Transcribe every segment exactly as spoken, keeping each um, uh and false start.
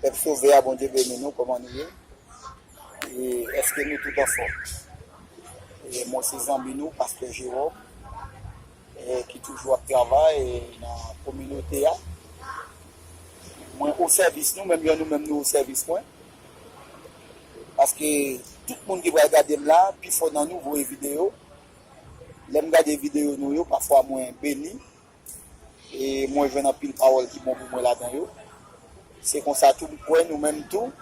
Pèp Sovè a, Bondye beni nou, kòman nou ye? E èske nou tout anfòm? E mwen se zanmi nou, Pastè Jerome, e ki toujou ap travay, e nan kominote a. Mwen o sèvis nou, menm jan nou menm nou o sèvis mwen. Paske tout moun ki pral gade m la, pifò nan nou voye videyo. Lè m gade videyo nou yo, pafwa mwen beni. E mwen jwenn anpil pawòl ki bon pou mwen ladan yo. Se konsa tou m kwè nou menm tou,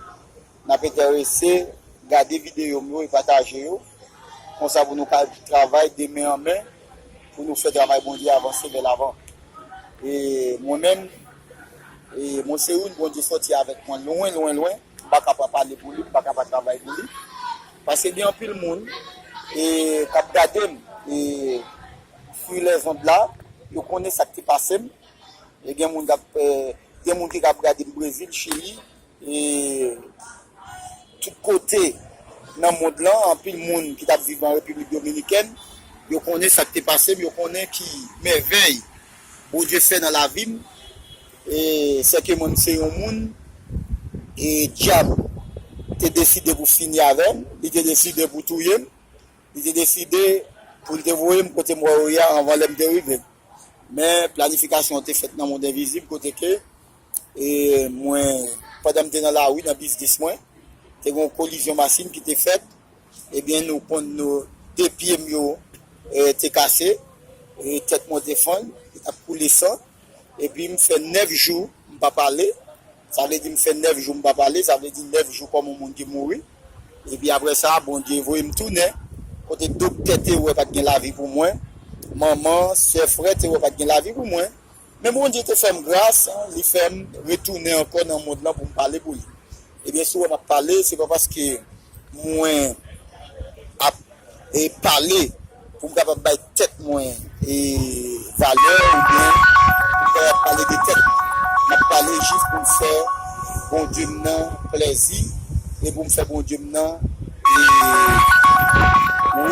n ap enterese gade videyo m yo e pataje yo. Konsa pou nou ka travay de men an men, pou nou fè travay Bondye avanse vè lavan. E mwen menm, e mwen se youn Bondye sòti avèk mwen lwen, lwen, lwen. M pa ka pa pale pou li, m pa ka pa travay pou li. Paske gen anpil moun e k ap gade m e sou lèzond la, yo konnen sa k te pase m. E gen moun k ap, e, gen moun ki k ap gade m Brezil, Chili, e tout kote nan mond lan, anpil moun ki t ap viv an Repiblik Dominikèn, yo konnen sa k te pase m, yo konnen ki mèvèy Bondye fè nan lavi m. E sèke mwen, m se yon moun, e dyab te deside pou fini avè m, li te deside pou touye m, li te deside pou l te voye m kote m wè yo ye a anvan lè m te rive. Men planifikasyon an te fèt nan mond envizib, kote ke, e mwen, pandan m te nan lari, nan biznis mwen, te gen yon kolizyon machin ki te fèt. Ebyen, nou konn nou, de pye m yo, e, te kase, e tèt mwen te fann, li t ap koule san. Epi m fè nèf jou m pa pale. Sa vle di m fè nèf jou m pa pale, sa vle di nèf jou kòm yon moun ki mouri. Epi apre sa, Bondye voye m tounen kote doktè te wè pa t gen lavi pou mwen, manman, sè, frè te wè pa t gen lavi pou mwen. Men Bondye te fè m gras, li fè m retounen ankò nan mond lan pou m pale pou li. Ebyen, si w wè m ap pale, se pa paske mwen ap, e, pale pou m kapab bay tèt mwen, e, valè oubyen pou m kapab pale de tèt mwen. M ap pale jis pou m fè Bondye m nan plèzi e pou m fè Bondye m nan, e,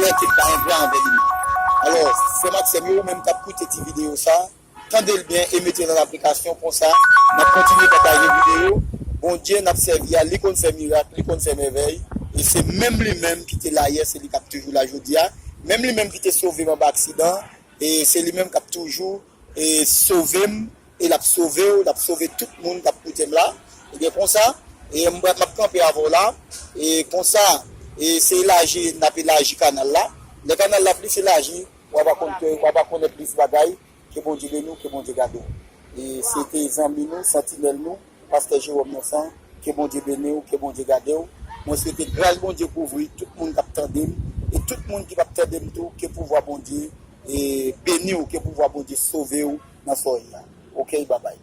wè ke m pa engra anvè li menm. Alò, frè m ak sè m yo, ou menm k ap koute ti videyo sa, tande l byen e mete l an aplikasyon, konsa n ap kontinye pataje videyo. Bondye n ap sèvi a, li konn fè mirak, li konn fè mèvèy. E se menm li menm ki te la yè, se li k ap toujou la jodi a. Menm li menm ki te sove m anba aksidan, e se li menm k ap toujou, e sove m, e l ap sove w, l ap sove tout moun k ap koute m la. Ebyen konsa, e m, m ap kanpe avè w la. E konsa, e se elaji, n ap elaji kanal la. Lè kanal la plis elaji, w a pa konn, w a pa konnen plis bagay. Ke Bondye beni w, ke Bondye gade w. E se te zanmi nou, santinèl nou, Pastè Jerome Nansan, ke Bondye beni w, ke Bondye gade w. Mwen swete gras Bondye kouvri tout moun k ap tande m, e tout moun ki p ap tande m tou, ke pouvwa Bondye, e, beni w, ke pouvwa Bondye sove w nan sa w ye a. Oke, babay.